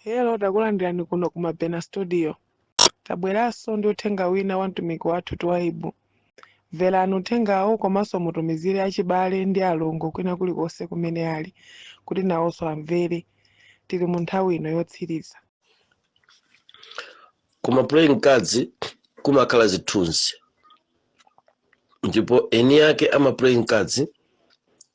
Hello, takulandirani kuno ku Mabena Studio. Tabweranso ndi uthenga wina wa mtumiki wathu Twaibu. Mverani uthengawo komanso mutumizire achibale ndi alongo kwina kulikonse kumene ali kuti nawonso amvere. Tili mu nthawi ino yotsiriza. Kuma playing cards kumakhala zithunzi, ndipo eni ake ama playing cards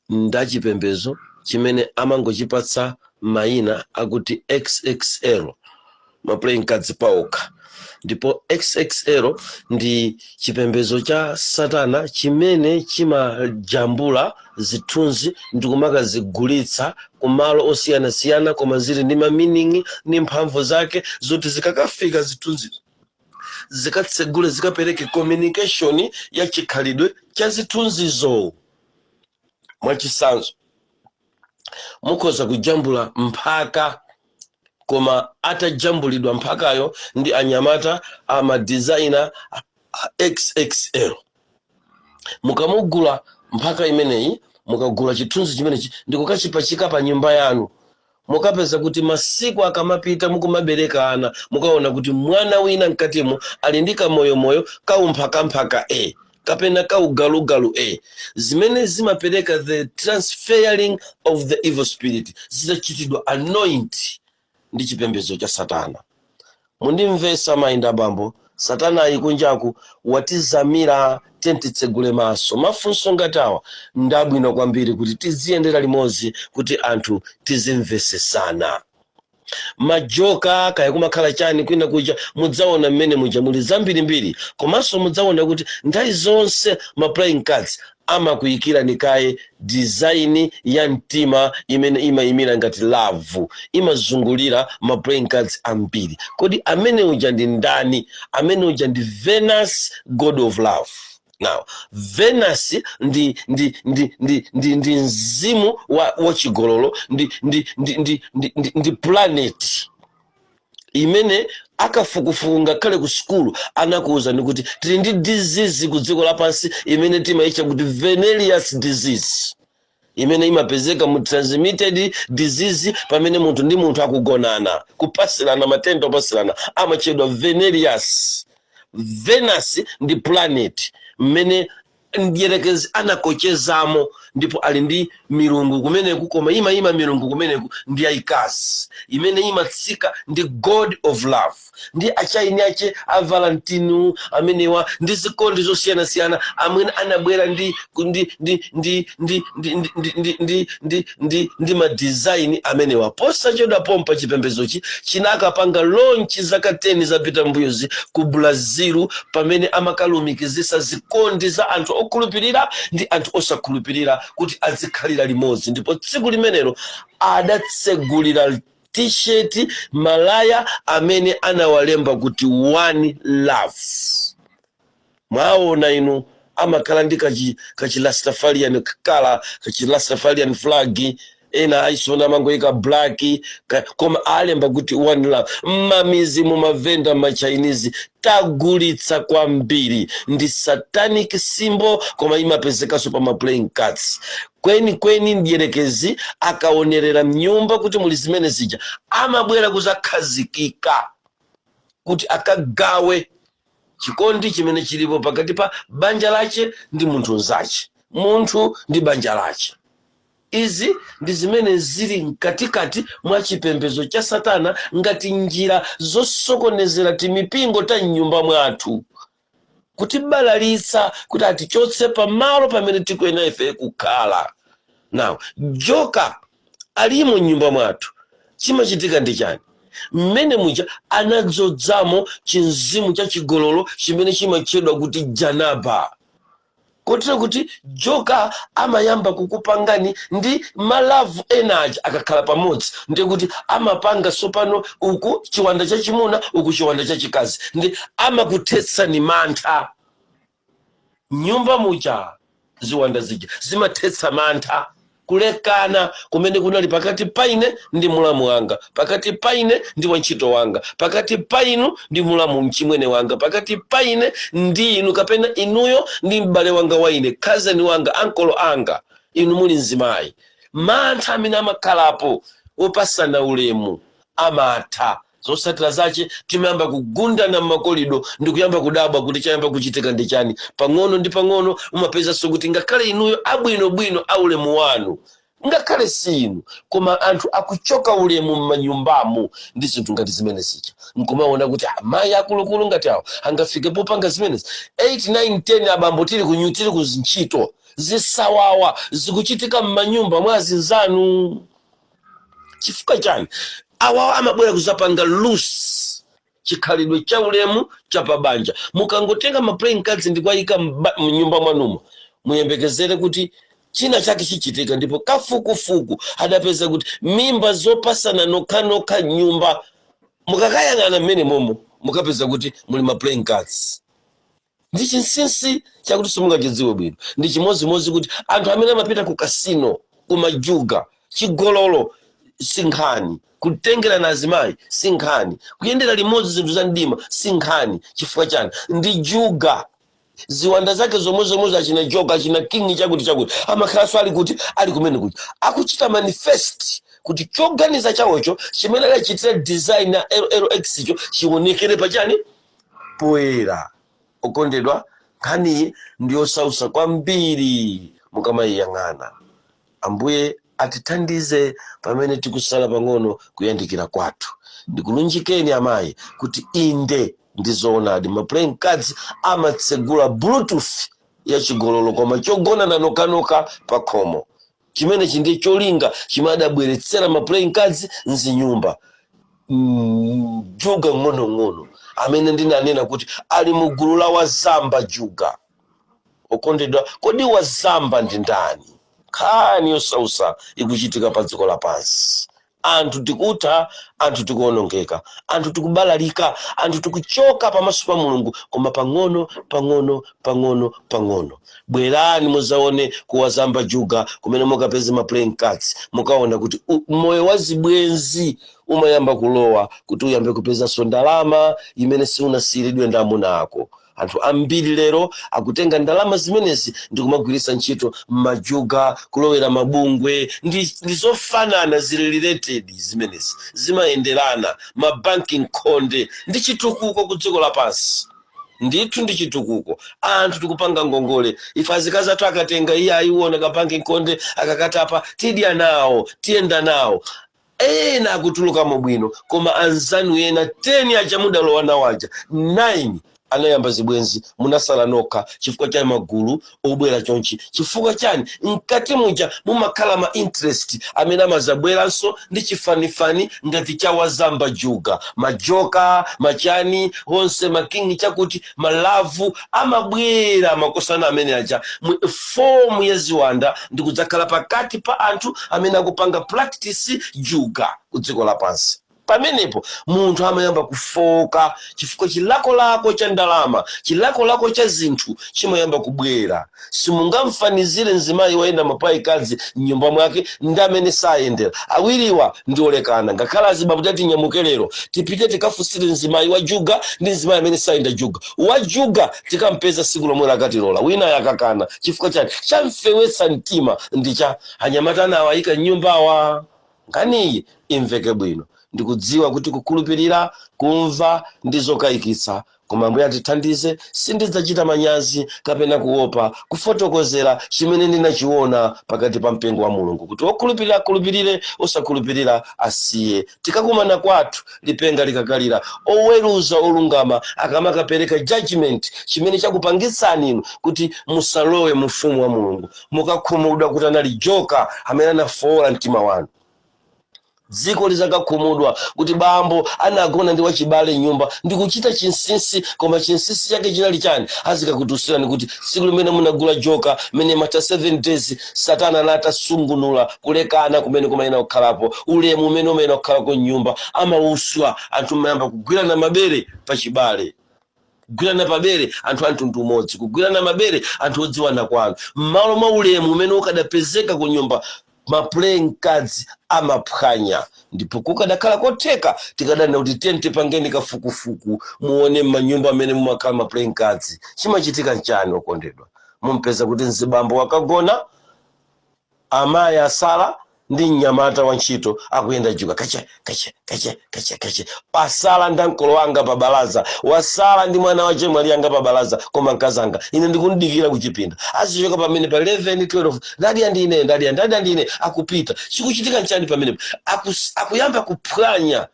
ndachipembedzo chimene amangochipatsa mayina akuti XXL, ma playing cards paokha. Ndipo XXL ndi chipembedzo cha satana chimene chimajambula zithunzi ndi kumakazigulitsa kumalo osiyanasiyana, koma zili ndi ma meaning ndi mphamvu zake zoti zikakafika zithunzi zikatsegule, zikapereke communication ya chikhalidwe cha zithunzizo. Mwachitsanzo, mukhoza kujambula mphaka, koma atajambulidwa mphakayo ndi anyamata ama designer a XXL, mukamugula mphaka imeneyi, mukagula chithunzi chimenechi ndikukachipachika pa nyumba yanu, mukapeza kuti masiku akamapita mukumabereka ana, mukaona kuti mwana wina mkatimo ali ndi kamoyomoyo kaumphakampaka a kapena kaugalugalu a, zimene zimapereka the transferring of the evil spirit zitachitidwa anoint ndi chipembedzo cha satana. Mundimvesa, mayi ndi abambo, satana ayi kunjaku watizamira. Titsegule maso. Mafunso ngati awa ndabwino kwambiri kuti tiziyendera limodzi kuti anthu tizimvesesana. Majoka kaya kumakhala chani kwina kuja, mudzaona mmene muja muli zambirimbiri. Komanso mudzaona kuti nthawi zonse ma playing cards amakuyikirani kaye design ya mtima imene imayimira ngati love, imazungulira ma playing cards ambiri. Kodi amene uja ndi ndani? Amene uja ndi Venus, god of love. Now Venus ndi mzimu wa chigololo, ndi planet imene akafukufuku ngakhale ku sukulu anakuwuzani kuti tili ndi disease ku dziko lapansi imene timayitcha kuti venereous disease, imene imapezeka mu transmitted disease pamene munthu ndi munthu akugonana, kupasirana matenda opasirana, amatchedwa venereous. Venus ndi planet mmene mdierekezi anakochezamo, ndipo ali ndi milungu kumeneku, koma imayima milungu kumeneku ndi yayikazi imene imatsika ndi god of love, ndi achaini ache a Valentino amenewa ndi zikondi zosiyanasiyana amene anabwera ndi ndi ndi ndi ndi ndi ndi ndi ndi ndi ndi ndi ma design amenewa. Posachedwa pompa chipembezochi chinakapanga launch zaka 10 zapita mbuyozi ku Brazil, pamene amakalumikizisa zikondi za anthu okhulupirira ndi anthu osakhulupirira kuti azikhalira limodzi. Ndipo tsiku limenelo adatsegulira T-shirt, malaya amene anawalemba kuti "One Love". Mwaona inu, amakhala ndi kachi Rastafarian kala, kachi Rastafarian flag, ena aisona amangoyika black koma alemba kuti "One Love". Mmamizi mumavenda ma Chinese tagulitsa kwambiri. Ndi satanic symbol, koma imapezekanso pa ma playing cards. Kweni kweni mdierekezi akaonerera mnyumba kuti muli zimene zija, amabwera kuzakhazikika kuti akagawe chikondi chimene chilipo pakati pa banja lache ndi munthu nzache, munthu ndi banja lache. Izi ndi zimene zili mkatikati mwa chipembedzo cha satana ngati njira zosokonezera timipingo ta mnyumba mwathu, kutibalalitsa kuti atichotse pamalo pamene tikuyenera ife kukhala. Now joka alimo mnyumba mwathu. Chimachitika ndi chani? Mmene muja anadzodzamo chinzimu cha chigololo chimene chimatchedwa kuti janaba, kotero kuti joka amayamba kukupangani ndi ma love ena aja. Akakhala pamodzi, ndiye kuti amapanga sopano uku chiwanda chachimuna, uku chiwanda chachikazi, ndi amakuthetsani mantha nyumba muja. Ziwanda zija zimathetsa mantha, kulekana kumene kunali pakati paine ndi mulamu wanga, pakati paine ndi wantchito wanga, pakati painu ndi mulamu mchimwene wanga, pakati paine ndi inu, kapena inuyo ndi m'bale wanga waine, cousin wanga, ankolo anga, inu muli mzimayi. Mantha amene amakhalapo wopasana ulemu. Amatha zotsatira zache timayamba kugundana m'makolido ndi kuyamba kudabwa kuti chayamba kuchitika ndi chani. Pang'ono ndi pang'ono umapezanso kuti ngakhale inuyo abwinobwino aulemu wanu, ngakhale si inu, koma anthu akuchoka ulemu m'manyumbamo ndi zinthu ngati zimene zija, nkumaona kuti amayi akulukulu ngati awo angafike popanga zimenezi. 8, 9, 10, abambo tili kunyu, tili ku ntchito, zisawawa zikuchitika m'manyumba mwa azinzanu. Chifukwa chani? Awawa amabwera kuzapanga loose chikhalidwe cha ulemu cha pabanja. Mukangotenga ma playing cards ndi kuwayika mnyumba mwanumo, muyembekezere kuti china chake chichitika. Ndipo kafukufuku adapeza kuti mimba zopasana nokhanokha nyumba, mukakayang'ana mmene momo mukapeza kuti muli ma playing cards. Ndi chinsinsi chakuti simungachidziwe bwino. Ndi chimodzimodzi kuti anthu amene amapita ku casino, kumajuga, chigololo sinkhani, kutengerana azimayi sinkhani, kuyendera limodzi zinthu za mdima sinkhani. Chifukwa chani? Ndi juga. Ziwanda zake zomwe zomwe achina joka, achina king, chakuti chakuti, amakhalanso ali kuti ali kumene kuti akuchita manifest kuti choganiza chawocho chimene adachitira design na LLX cho chionekere pachani? Poyera. Okondedwa, nkhaniyi ndiyosausa kwambiri mukamayiyang'ana. Ambuye atithandize pamene tikusala pang'ono kuyandikira kwathu. Ndikulunjikeni amayi kuti inde, ndizoonadi, ma playing cards amatsegula Bluetooth ya chigololo, koma chogonana nokhanokha pa khomo. Chimenechi ndi cholinga chimadabweretsera ma playing cards mzinyumba. Juga ng'onong'ono amene ndinanena kuti ali mu gulu la wazamba juga. Okondedwa, kodi wazamba ndi ndani? Nkhani yosausa ikuchitika pa dziko lapansi. Anthu tikutha, anthu tikuonongeka, anthu tikubalalika, anthu tikuchoka pamaso pa Mulungu, koma pang'ono pang'ono, pang'ono pang'ono. Bwerani muzaone kuwazamba juga kumene mukapeze ma playing cards. Mukaona kuti moyo wa zibwenzi umayamba kulowa kuti uyambe kupezanso ndalama imene siunasiyiridwe ndi amuna ako. Anthu ambiri lero akutenga ndalama zimenezi ndi kumagwiritsa ntchito m'majuga, kulowera mabungwe. Ndi zofanana, zili related zimenezi, zimayenderana. Mabanki nkhonde ndi chitukuko ku dziko lapansi, ndithu ndi chitukuko. Anthu tikupanga ngongole ife. Azikazi athu akatenga, iye ayiona kabanki nkhonde, akakatapa, tidya nawo, tiyenda nawo. Ena akutulukamo bwino, koma anzanu ena 10 aja mudalowa nawo aja, 9 anayamba zibwenzi, munasala nokha chifukwa cha magulu obwera chonchi. Chifukwa chani? Mkati muja mumakhala ma interest amene amazabweranso ndi chifanifani ngati cha wazamba juga, majoka, machani onse, ma king chakuti, ma love amabwera, makosana amene aja mu form ya ziwanda ndi kudzakhala pakati pa anthu amene akupanga practice juga ku dziko lapansi. Pamenepo munthu amayamba kufoka chifukwa chilakolako cha ndalama, chilakolako cha zinthu chimayamba kubwera. Simungamfanizire mzimayi woyenda ma playing cards mnyumba mwake ndi amene sayendera. Awiriwa ndi olekana. Ngakhale azibambo tati nyamuke lero tipite tikafunsire mzimayi wa juga ndi mzimayi amene sayenda juga, wa juga tikampeza siku lomwe lakatilola, wina yakakana. Chifukwa chani? Chamfewetsa mtima ndi cha anyamata anawo ayika mnyumbawa. Nkhaniyi imveke bwino. Ndikudziwa kuti kukhulupirira, kumva ndi zokayikitsa, koma Ambuye atithandize. Sindidzachita manyazi kapena kuopa kufotokozera chimene ndinachiona pakati pa mpingo wa Mulungu, kuti okhulupirira akhulupirire, osakhulupirira asiye. Tikakumana kwathu, lipenga likakalira, oweruza olungama akamakapereka judgment, chimene chakupangitsani inu kuti musalowe mu ufumu wa Mulungu, mukakhumudwa kuti anali joka amene anafowola mtima wanu. Dziko lizakakhumudwa kuti bambo anagona ndi wachibale nyumba ndikuchita chinsinsi, koma chinsinsi chake chinali chani? Azikakutusirani kuti tsiku limene munagula joka mene mata 7 days, Satana anatasungunula kulekana kumene kumayena kukhalapo, ulemu umene umayena kukhalako nyumba amauswa. Anthu mayamba kugwirana mabere pachibale, kugwirana pabere anthu a mtundu umodzi, kugwirana mabere anthu odziwana kwanu, m'malo mwa ulemu umene ukadapezeka ku nyumba. Ma playing cards amaphwanya. Ndipo kukadakhala kotheka, tikadanena kuti tiyeni tipangeni kafukufuku, muone m'manyumba amene mumakhala ma playing cards chimachitika nchani. Okondedwa, mumpeza kuti mzibambo wakagona, amayi asala. Ndi mnyamata wa ntchito akuyenda juga kache kache kache kache kache. Pasala ndi ankolo wanga pa balaza, wasala ndi mwana wa chemwali yanga pa balaza, koma mkazanga ine ndikundikira kuchipinda. Azichoka pamene pa 11 12, ndadya ndine, ndadya, ndadya ndine, akupita. Chikuchitika nchani pamenepo? Akuyamba kuphwanya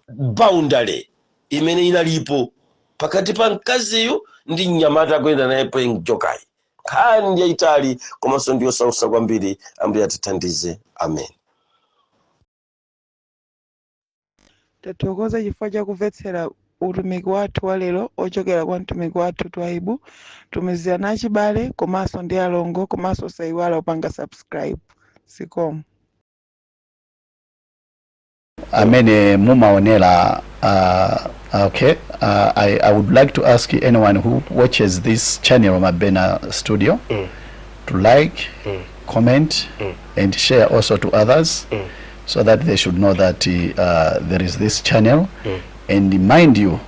boundary imene inalipo pakati pa mkaziyu ndi mnyamata akuyenda naye playing joker. Nkhani ndi yayitali komanso ndiyosausa kwambiri. Ambuye atithandize, amen. Tathokoza chifukwa chakumvetsera utumiki wathu wa lero ochokera kwa mtumiki wathu Twaibu. Tumizirani achibale komanso ndi alongo, komanso osayiwala kupanga subscribe. Zikomo. Amene mumaonera, okay, I would like to ask anyone who watches this channel, Mabena Studio, to like, comment and share also to others so that they should know that there is this channel. And mind you,